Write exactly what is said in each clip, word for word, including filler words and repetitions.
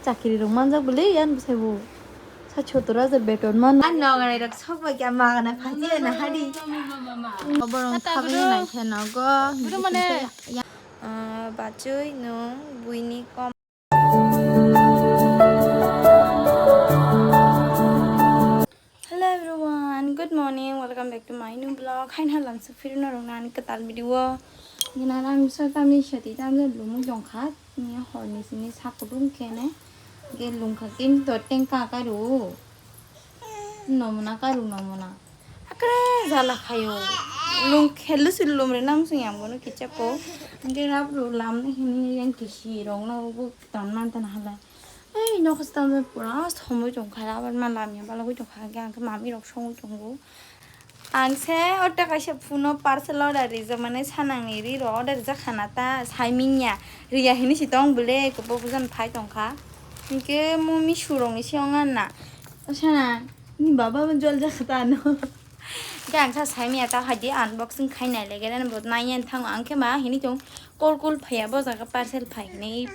Chakiri rok manjak bwle yan bwsai bo. Sa chottor hajar beton man. Ang nogarai rok sok bai kya magana phaji na hari. Oborong khabini nai khe nogo. Bwrwi mane. Ah, bachwi nwng buini kom. Hello everyone, good morning, welcome back to my new vlog. Hain halam suk phirino rok nani kwtal video. Gina rang sa tamni sati tamni lumui jongkha. Ni horni sini sakudung kene. Ge lungkha kin to tengka karu. Nomuna karu nomuna. Akre jala khayo. Lung khelu sul lumre nam sung yang bono kicha ko. Ge rap ru lam ni hini yang kisi rong no bu ton man tan halai. Ei, nokho se tamni pura somoi tongkha, abar ma lamya balogwi tongkha, hwnkhe ang khe mami rok songwi tongo. Ang se o ta kaisa phone o parcel order rijak mani, sanang ni ri rok order rijak khana ta, sai minya, riya hini si tong bwle, kwbangma jan phai tongkha. Hwnkhe mo misu rok ni se wngnai na. O sana, ni baba bo jol jak ta no. Hwnkhe ang sa sai miya ta hai di unboxing khai nai le gele, bo nai yan thango, ang khe ma hini tong. Call call phaiya, bo jaga parcel phai hinwi.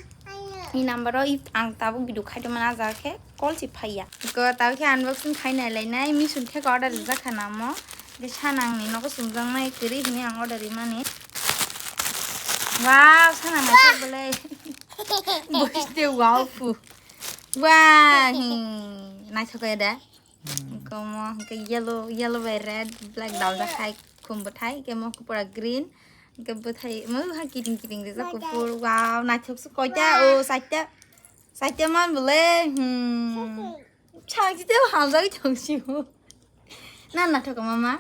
I number o i ang tabuk video khai tongmani, a jaga khe call se phaiya. Ko tabuk khe unboxing khai nai lai nai, Meesho ni theke order rijak kha namo. Khe sanang ni nogo sumjak nai kwrwi hinwi ang order rimani. Wow, sanang naithok belai. Boiste wow pu. Wow, hi. Naithok ya da. Hwnkhe omo hwnkhe yellow, yellow bai red, black daljak hai khum bwthai, hwnkhe omo pura green, hwnkhe bwthai omo ha kiting kiting rijak kuphur. Wow, naithok se koita, o saita, saita man bole, hmm. Chang chite hamjagwi tong sio. Na naithok mama?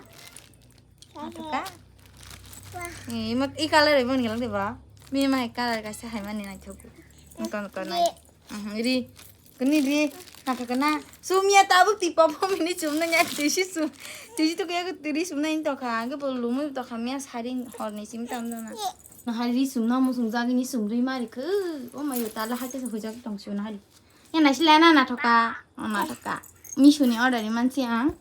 Naithok ka? Eh, imo i color bai boni galang de ba? Mi ma hai color kaisa hai mani naithok. Nokon nokon nai. Mhm, ri. Kani ri. Naithok na. Sumya tabuk ti pom pom ni sumna nya tisi sum. Tisi to kaya tiri sumna in tokha. Angke bo lumui tokha miya saring horni sim tam na. Na hari sumna mo sumjagini sumri mari khe. O mayo tala hake se hujak tong sio na hari. Ya naisila na naithok ka. O naithok ka. Meesho ni order ni mansi ang.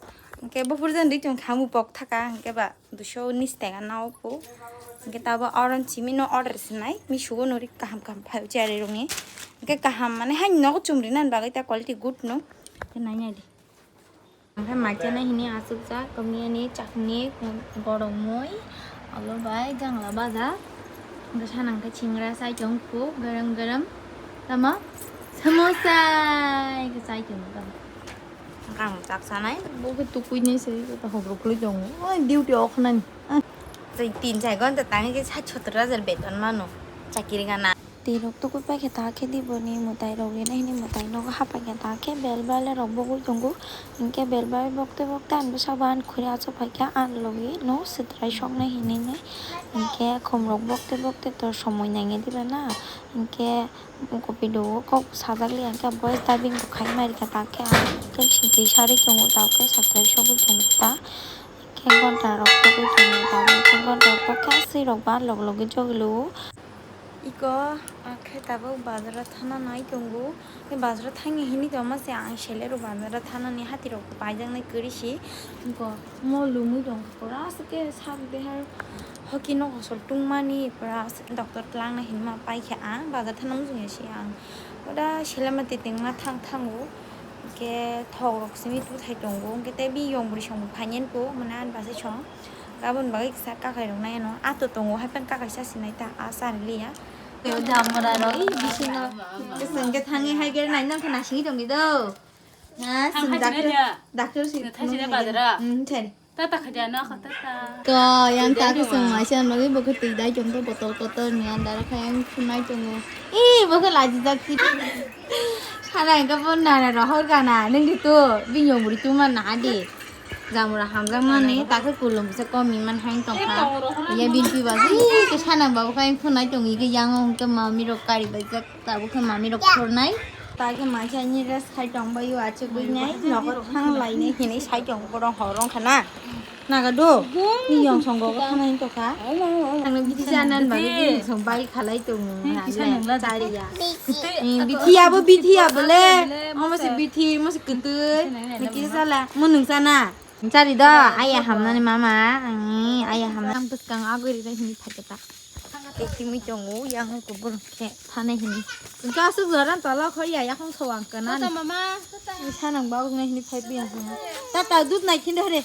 Angke bo phurjan ri tong khamu pok thaka angke ba. Duiso unis taka na opo. Hwnkhe tabo oro simi no order sinai. Meesho o nori kaham kaham phai o charai rokni. Hwnkhe kaham mane hai nogo chumri nani bagwi ta quality good no. Hwnkhe nai nai di. Hwnkhe mai chanai hini aswk jak, kamiya ni chakni, gorok mui, alo bai jangla baja. Hwnkhe sana hwnkhe singra chai tong kuk, garam garam. Tamo? Samosa! Hwnkhe chai tong tamo? Ang chak sanai. Bo khe tukui ni se, kota hobro khului tongo. Oi, duty o khnani. Ah. Tei tin chai gonta tangwi khe sat sottor hajar beton mano. Chakiri gana. Twi rok tukui pai khe ta khe di boni mwtai rok rinai hwnwi mwtai nogo hapai khe ta khe bel bale rok bogwi tongo. Hinkhe bel bai bokte bokte ang bwsa bo ani khuri achuk pai kha ani logi no swtrai soknai hinwi. Hinkhe khum rok bokte bokte to somoi nangya diba na. Hinkhe Kopi do kok sajak liya khe boys dubbing bo khai mari kha ta khe ang khe sitwi sarwi tongo ta khe sathai sogwi tongo ta khe gonta rok togwi tongo ta khe gonta rok khe aswi rok ba log logwi jogwi lo. Iko akhe tabuk bazaro thana nai tongo khe bazaro thangya hini tongma se ang sele rw bazaro thanani hati rok paijak nai kwrwi si iko mo lumwi tong pura aswk khe sak deha hoki nok hosol tungmani pura aswk doctor twlangna hinma paikha ang bazar thana mujungya si ang. Oda selema titingma thang thango. Hwnkhe thok rok simi tuthai tongo. Hwnkhe tei bini yong bwrwi song bo phainani po mwnwi ani bwsai song. Aboni bagwi kisa kakai rok nai ano. Ato tongo hai phano kakai sa sinai ta a chariliya. Tei o jamura rok i bisingo. Kwchwng khe thangwi hai khe nai nang khe nasingwi tongdi do. Na sing doctor, doctor si phunuk nai khe. Hmm, thai. Tata khaja na kha tata. Ko yang ta ke sung mai san lagi bo khe twi dai jong to botol kotor ni andar kha yang phunai tongo. Ih, bo khe laji jak ti. Sana engka pon na na rohor gana neng di tu bini yong bwrwi tu man na di. Jamura hamjak mani ta khe kulum se kom ni man hain tong kha. Ya bin pi ba ih ke sana ba bo kha yang phunai tong ige yang ong ke mami rok kari bai jak. Tabuk khe mami rok khornai. Ta khe mai sa ni rest khai tong bai o achuk bai nai nogo thang lai nai hinwi sai tong borok hor rong khana. Naga do. Ni yong song go khana hin to kha. Ang no bithi sa nan ba ni song bai khalai tong. Chari ya. Bithi abo bithi abo le. Omo se bithi mo se kwtwi. Ni kisa sala mo nung sana. Chari do aya hamnani mama ang aya hamna ang bwskang aguri da hini phai ta. Tei kimui tongo, yang kubur khe thane hini. Hwnkhe aswk jora tola khor ya, yakhung sowang kana. Tata mama, tata. Sanang bagwi hini phai piya. Tata dut nai khin dare.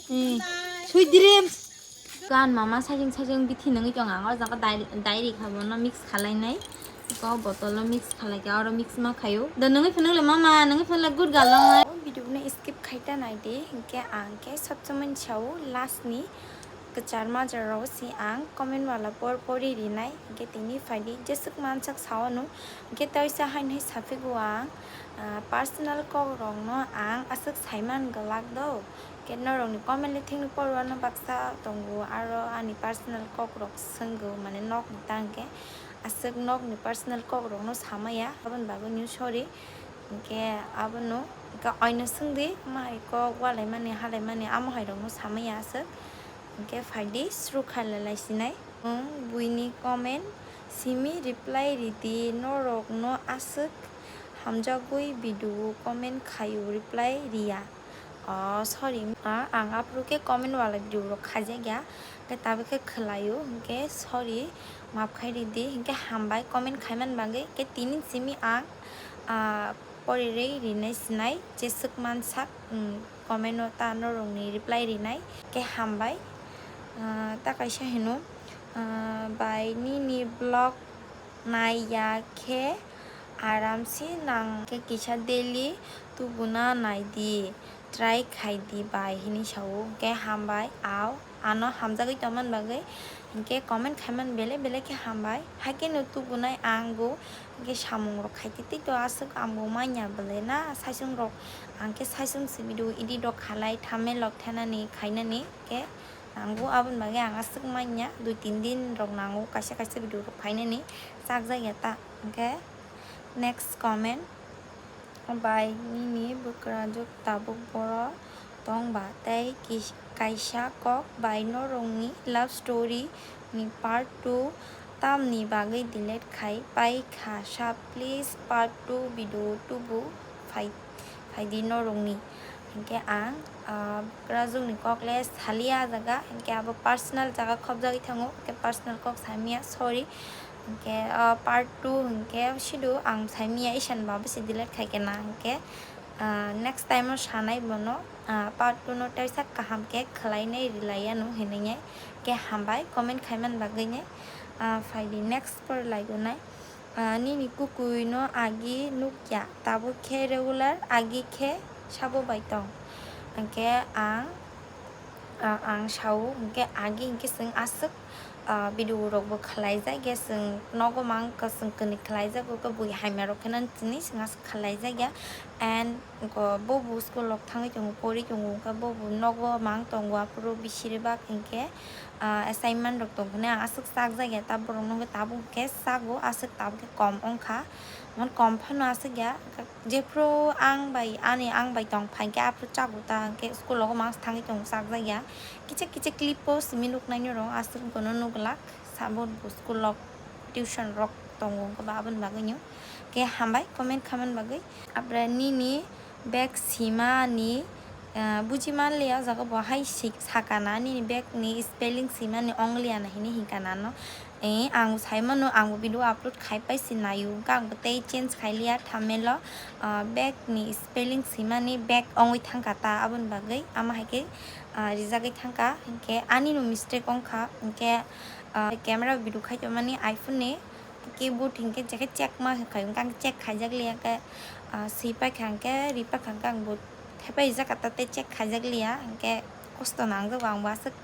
Hmm. Sweet dreams. Kan mama sajeng sajeng bithi nangwi tong ang, o jaga dai-, diary kha bono mix khalainai. Ko bottle o mix khalaikha, oro mix ma khaio. Da nangwi phunukle mama, nangwi phunukle good girl nang. O video no skip khai ta nai di, hinkhe ang khe sob somoi sao last ni kwchar majra rok si ang comment wala por pori rinai, hinkhe tini phai di jeswk mansak sao no, hinkhe toisa haino hai saphigo ang, ah, personal kok rok no ang aswk saiman glak do. Khe norokni comment le thengno porwano baksa tongo, aro ani personal kokrok swngo, mane nokni ta hwnkhe aswk nokni personal kokrokno samaya, aboni bagwino sorry. Hinkhe abono hinkhe oino swngdi, ma hai kok walaimani halaimani amo hairokno samaya aswk. Hinkhe phaidi sru khailai sinai. Nwng buini comment simi reply ridi, norokno aswk hamjagwi video comment khaio reply riya. Oh, sorry, ma, ang aphuru khe comment wala video rok khaijak ya, khe tabuk khe khwlaio, hinkhe sorry, maaf khai ridi, hinkhe hambai comment khaiman bagwi, khe tini simi ang, ah, porirwi rinai sinai, jeswk mansak, mm, comment o ta norokni reply rinai, khe hambai. Ah, ta kaisa hino, ah, bai nini vlog nai ya khe aram se nang khe kisa daily tubuna nai di, try khai di bai, hini sao. Hinkhe hambai, ao ano hamjagwi tongmani bagwi hinkhe comment khaiman belai belai khe hambai. Haikhe no tubunai ang bo hinkhe samung rok khai twi twi to aswk ang bo manya belai na saichung rok, ang khe saichung se video edit rok khalai thumbnail rok thenani khainani khe nango, aboni bagwi ang aswk manya dui tin din rok nango kaisa kaisa video rok phainani chakjak ya ta. Hinkhe next comment bai nini bwkrajwk tabuk boro tong ba tei kis-, kaisa kok bai norokni love story ni part two tamni bagwi delete khai pai kha sa, please part two video tubu phai, phaidi norokni. Hinkhe ang, ah, bwkrajwkni kok le salia jaga, hinkhe abo personal jaga khobjagwi thango, hinkhe personal kok samya, sorry. Hinkhe, ah, part two hinkhe sidu ang samya, isan ba bwse delete khai khe na, hinkhe, ah, next time o sanai bono, ah, part two no teisa kaham khe khwlainai rilaiya no hinwi. Hinkhe hambai comment khaiman bagwi nai, ah, phaidi next por laigonai. Ah, nini kukuino agi nukya, tabuk khe regular agi khe sabo bai tong. Hinkhe ang, ah, ang sao, hinkhe agi hinkhe chwng aswk, ah, video rokbo khwlaijak ya, chwng nogo mang khe chwng kwnwi khwlaijago, khe bui hamya rok kheno chini chwng aswk khwlaijak ya. And Bo bo school rok thangwi tongo, pori tongo, wngkha bo bo nogo mang tongo, aphuru bisiri bak hinkhe, ah, assignment rok tongkhe ang aswk chakjak ya, ta borok no wngkhe tabuk khe chago, aswk tabuk khe kom wngkha, mane kom phano aswk ya, jephru ang bai ani ang bai tong phaikhe aphuru chago ta, hinkhe school rogo mang thangwi tongo chakjak ya, kichik kichik clip o simi nuknai norok aswk bono nuglak, sabo bo school rok tuition rok tongo wngkha ba aboni bagwi no. Khe hambai comment khaimani bagwi. Apre nini bag simani, ah, buji manliya, o jaga bo hai si-, sakana nini bag ni spelling simani ongliya na hinwi hinkha nano. Eh, ang saimano, ang bo video upload khai pai si naio, hwnkhe ang bo tei change khailiya thumbnail o, ah, bag ni spelling simani bag ongwi thangkha ta, aboni bagwi ama hai khe, ah, rijagwi thangkha, hinkhe ani no mistake ongkha, hinkhe, ah, camera video khai tongmani iPhone ni, keyboard hinkhe je khe check ma khe khai, hwnkhe ang check khaijak liya khe, ah, swi paikha hwnkhe ri paikha hwnkhe ang bo thepai rijak kha ta tei check khaijak liya, hwnkhe kosto nangjago ang bo aswk,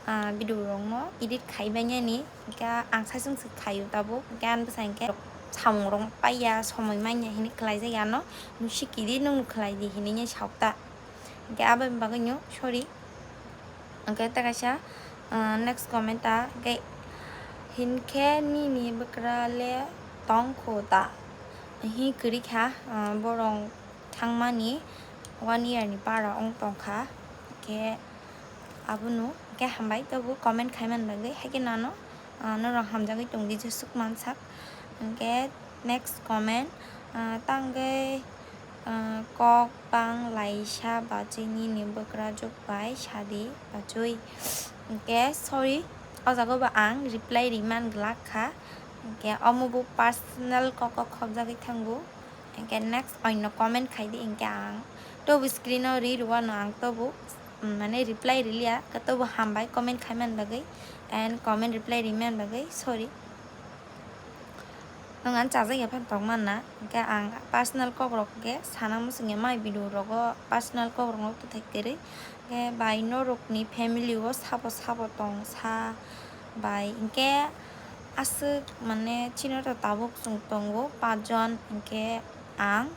ah, video rokno edit khaibainani, hwnkhe ang saichung se khaio tabuk, hwnkhe ani bwsa hwnkhe samung rok paiya, somoi manya hinwi khwlaijak ya ano, nwng sikidi nwng khwlaidi hinwi saukta, hwnkhe aboni bagwino sorry. Hwnkhe tei kaisa, ah, next comment ta, hwnkhe, "Hinkhe nini bwkra le tong kho ta?" Hi kwrwi kha, ah, borok thangmani one year ni para wng tong kha. Hwnkhe abono hwnkhe hambai, tobo comment khaimani bagwi, haikhe nano, ah, norok hamjagwi tongdi jeswk mansak. Hwnkhe next comment, ah, tangwi, ah, kok bang laisa bachwi nini bwkrajwk bai sadi bachwi. Hwnkhe sorry, O jaga bo ang reply riman glak kha. Hingke omo bo personal kok kok khobjagwi thango. Hingke next oino comment khai di, hingke ang tobo screen o ri rwano ang tobo, mm, mane reply riliya, khe tobo hambai comment khaiman bagwi and comment reply riman bagwi, sorry. Nwng ang chajak ya phan tong manna, hingke ang personal kok rok khe sana muchung ya mai video rogo personal kok rok no kwthai kwrwi. Hingke bai norokni family o sabo sabo tong sa bai, hingke aswk mane chini to tabuk chwng tongo pachjon, hingke ang,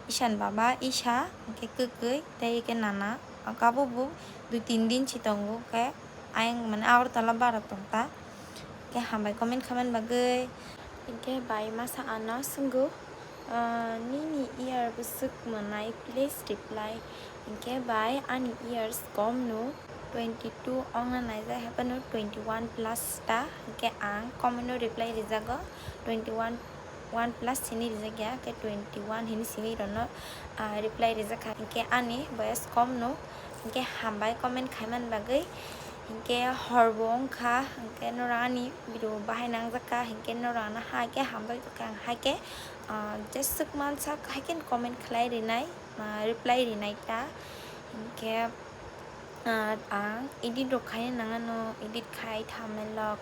Ishan baba, Isha, hingke kwkwi, tei hingke nana, ang kabo bo dui tin din si tongo, hingke ayang mane Agartala bara tong ta. Hingke hambai comment khaimani bagwi. Hingke bai masa ano swngo, ah, "Nini year bwswk mwnai? Please reply." Hingke bai ani years kom no, twenty two ongna naijak, haphano twenty one plus ta. Hingke ang comment no reply rijago, twenty one, one plus sini rijak ya, hingke twenty one hini simi rono, ah, reply rijak kha. Hingke ani boyes kom no, hingke hambai comment khaimani bagwi. Hingke hor bo wngkha, hingke norok ani video bahai nangjak kha, hingke norok ano hai khe hambai tongkha, ang hai khe, ah, jeswk mansak hai khe comment khlai rinai, ah, reply rinai ta. Hingke, ah, ang edit rok khaina nangano, edit khai thumbnail rok,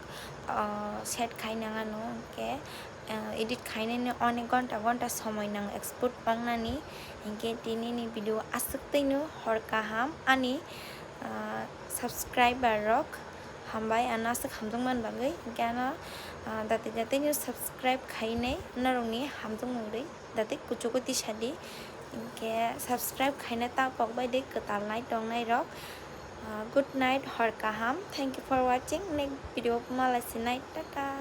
ah, set khai nangano, hingke, ah, edit khainani onek gonta gonta somoi nango export wngnani. Hingke tinini video aswk twino hor kaham ani, ah, subscriber rok, hambai ano aswk hamjakmani bagwi. Hingke ano, ah, dati dati no subscribe khainai norokni hamjakmung rwi dati kuchugo tisadi. Hingke subscribe khaina ta kokbai de kwtal nai tongnai rok. Ah, good night, hor kaham. Thank you for watching. Next video malai sinai. Tata.